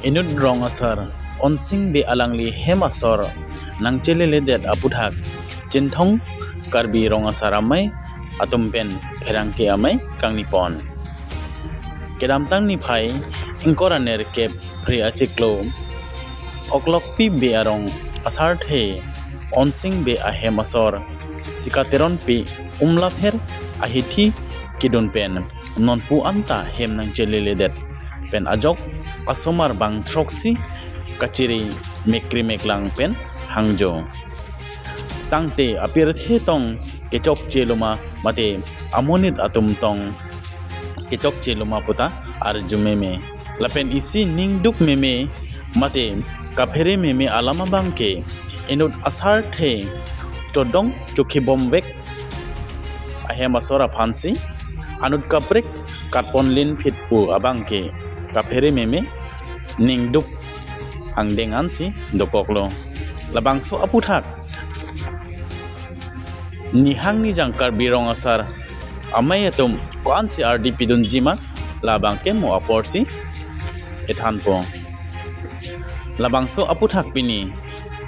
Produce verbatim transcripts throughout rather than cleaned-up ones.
Inut rong asar Onsing Bey alangli hem asor nangcheleledet aputhak Chinthong Karbi rong asar amei atum pen pherangke amei kangni pon. Kedamtang niphai ingkoi ra nerkep phre achiklo Oklokpi Bey arong asarthe Onsing Bey ahem asor Sika Teronpi Umlapher ahithi kedun pen nonpu anta hem nangcheleledet pen ajok asomar bang throksi kachiri mekri meklang pen hangjo. Tangte apirthe tong kechokche loma mate amonit atum tong kechokche loma puta arju meme. Lapen isi ningduk meme mate kaphere meme alam abangke inut asarthe chodong chokhibomvek ahem asor aphansi anut kaprek katponlin phit pu abangke kaphere meme ningduk angdeng ansi dokoklo. Labangso aputhak nihang nijang Karbi rong asar amei atum ko-ansi ardi pidunji ma, labangke mo aporsi ethanpo. Labangso aputhak pini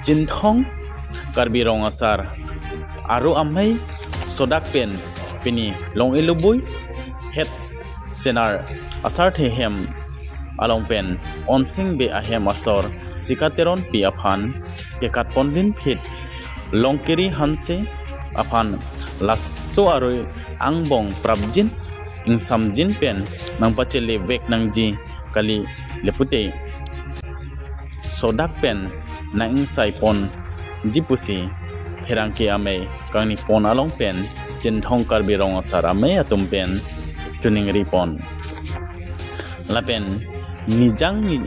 Chinthong Karbi rong asar aru amei sodak pen pini Long-e Lobui het senar asarthe hem along pen Onsing Bey ahem asor Sika Teronpi aphan kekatponlin phit Longkiri Hanse aphan laso arui angbong prapjin ingsamjin pen nangpachelevek nangji kali lepute sodak pen nang-ingsai ponji pusi pherangke amei kangni pon along pen Chinthong Karbi rong asar amei atum pen choningri pon. Lapen nijang ni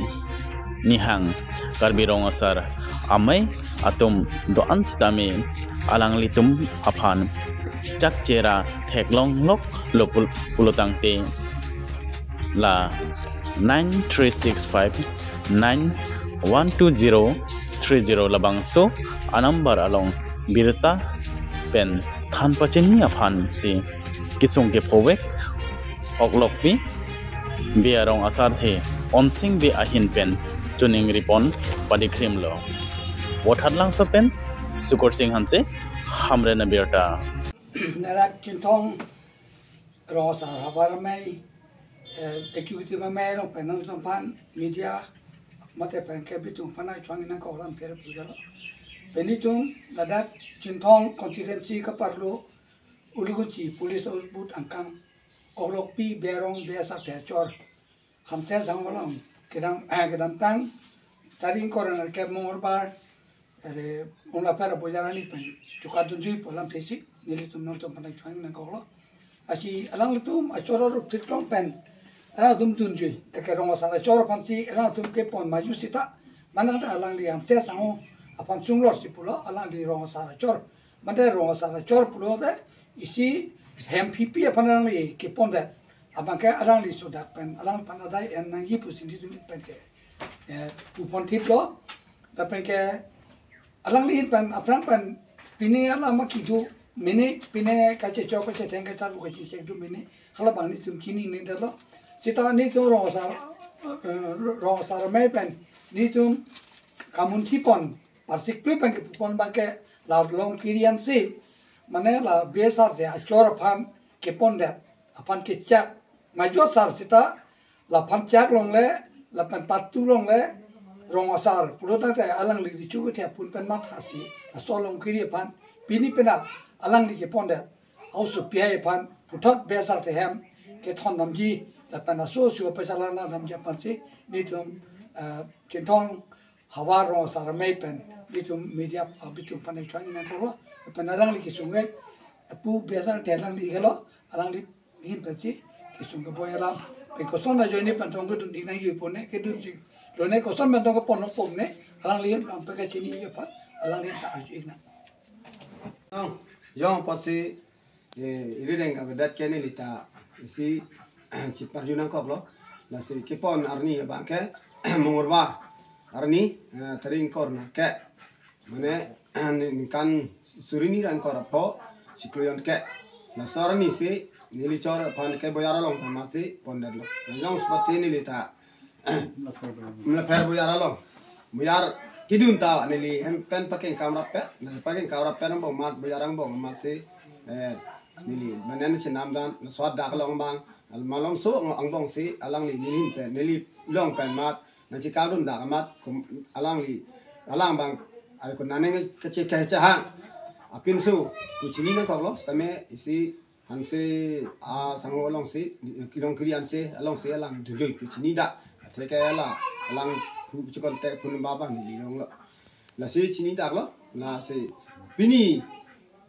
nihang Karbi rong asar amei atum do-an sitame alanglitum aphan chakchera theklonglok lo pul- pulotangte la nine three six five nine one two zero three zero labangso anumber along birta pen than pachini aphansi kesung kephovek Oklokpi Bey arong asarthe Onsing Bey ahin pen choningri pon padikrimlo. Vothatlangso pen Sukursing Hanse, Hamren Abirta. Nerak Chinthong rong asar havar amei, eh, executive amei rong pen nangtumphan media mate pen ke bitum phan ai chwang nangkok alam therap pujalo. Pini tum ladak Chinthong constituency kaparlo Ulugunchi police outpost angkang Oklokpi Bey arong Bey asarthe achor Hanse Sangma along kedam, eh, kedamtang tarik ingkoi ra nerkep Mongolbar, ere, Umlapher abujar arni pen chukadunjui pu alam thesi nelitum nangtumphan chwang nangkoklo. Lasi alanglitum achor arup theklong pen alangtum dunjui, teke rong asar achor aphansi alangtum kepon maju sita, manang ta alangli Hanse Sangma aphan chunglorsi pulo, alangli rong asar achor, mate rong asar achor pulote isi hem phiphi aphan alangli kepondet abangke alangli sodak pen alangphan adai en nangji pusi nelitum pen ke, eh, pupon thiplo. Lapen ke alangli pen aphrang pen pini alam akidu mini, pini kachechok kachetheng kacharbu kachechek du mini, halabang nelitum chinine detlo. Sita nelitum rong asar, eh, rong asar amei pen nelitum kamunthi pon, parsiklu pen kepupon abangke la Longkiri Hanse, mane la Bey asarthe achor aphan kepondet, aphan kechak maju asar sita, laphan chak longle, lapen patu longle, rong asar pulotangte alangli richu kethe apun pen mathasi laso Longkiri aphan pini penap alangli kepondet, ausu pihai aphan puthot Bey asarthe hem kethon damji lapen aso aso apachalang damji aphansi nelitum, eh, Chinthong havar rong asar amei pen nelitum media, ah, bitum phan chwang nangkoklo. Pen alangli kesung ke apu Bey asarthe alangli kelo, alangli ahin pensi kesung keboi alam pen koson ajoine pen tong kedun ik nangji pone, kedunji lone koson pen tong kepon ponne, alangli alam pen kachini aphan alangli ta arju ik nang. Jong, jong apotsi, eh, irideng kavedet ke neli ta isi chiparju nangkoklo. Lasi kepon arni abangke Mongolbar arni, eh, tarik ingkoi ra nerkep, mane, ningkan suri hini ra ingkoi ra pho, chiklo jon ke. Laso arnisi neli chor aphan ke boyar along thamatsi pondetlo. Jong apotsi neli ta Mlepher Bojar along. Bojar kedun ta neli hem pen pakeng kamrap pen, na pakeng kamrap pen angbong mat Bojar angbong mat si, eh, neli menen chenam dan, na suat dak along bang, al malom so ang-, angbong si, alangli neli pen, neli long pen mat, na chikal dun dak mat, kum-, alangli, alang bang, al kunaneng kache kache hang. Apinso, kuchini nangkok lo, same isi hanse, a sangho along si, kilong kiri hanse, along si alang dujoi kuchini dak. Atheke la, alang pu chikon te pun baba neli long lo. Lasi chini dak lo, lasi pini,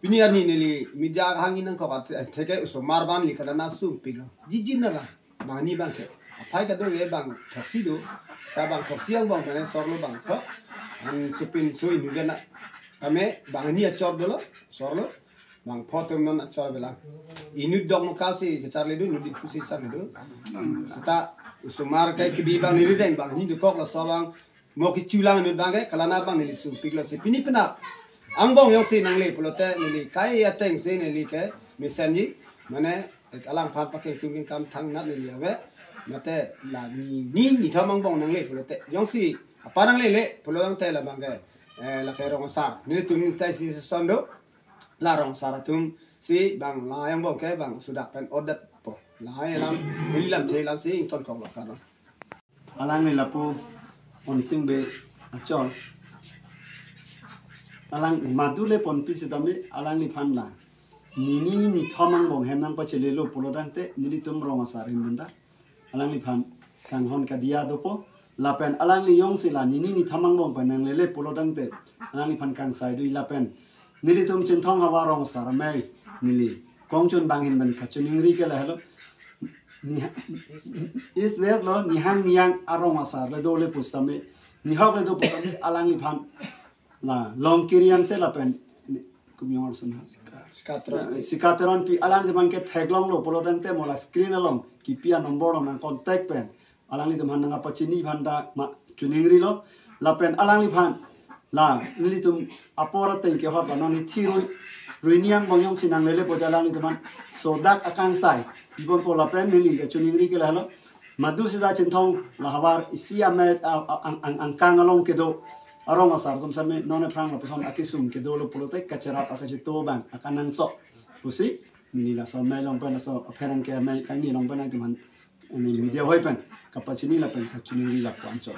pini arni neli media hangin nangkok atheke osomar bang neli kalana sumpik lo. Jijin na la, bang ni bang ke. Aphai kado ye bang thoksi do, ka bang thoksi angbong bang sorlo bang tho. An supin sui nu gana. Kame bang ni achor dolo, sorlo. Bang photo non achor bela. Inut dok no kasi kecharli do, inut di pusi charli do. Seta osomar ke kibi bang neli deng bang ni dukok lo so bang mo kichulang inut bang ke kalana bang neli sumpik lo si pini penap. Angbong jongsi nangle pulote neli kai ateng si neli ke mesenji mane et alangphan pakeng tum kengkam thangnat neli ave. Mate la ni ni ni thom angbong nangle pulote jongsi apa nanglele pulo tangte la bang ke, eh, la ke rong asar. Nelitum ni tai si son do. La rong asar atum si bang la angbong ke bang sudak pen odet po. La alam, neli lamthe lam si ingtonkok lo kano. Alangli lapu Onsing Bey achor. Alang madu le ponpi sitame alangliphan la nini ni thom angbong hem nangpachelelo pulo tangte nelitum rong asar rim benda. Alangliphan kanghon kadiya dopo. Lapen alangli jongsi la nini ni thom angbong pen nanglele pulo tangte alangliphan kangsai dui lapen nelitum Chinthong havar rong asar amei neli kongchun bang hin pen kachiningri ke lahelo. Ni East West lo, nihang niyang arong asar le do le pusitame, nihok le do pusitame alangliphan la long kiri hanse lapen ni kumyong arsun ha. Sikatron. Sikatron pi alangliphan ke theklong lo pulo tangte mo la screen along kipi a number along nang contact pen alanglitum aphan nangpachini aphan ta ma chiningri lo. Lapen alangliphan la nelitum apor ateng kehot la non hithi rui, rui ni angbong jongsi nanglele pulote alanglitum aphan sodak akangsai pibompo lapen neli kachiningri ke lahelo. Madu sita Chinthong la havar isi amei a, a, ang, ang, angkang along kedo arong asar atum same non aphrang lapuson akesung kedo lo pulote kacherap akacheto bang akanangso pusi neli laso amei along pen laso apherang ke amei kangni along pen nangtum aphan, eh, media hoi pen kapachini lapen kachiningri lapu anchot.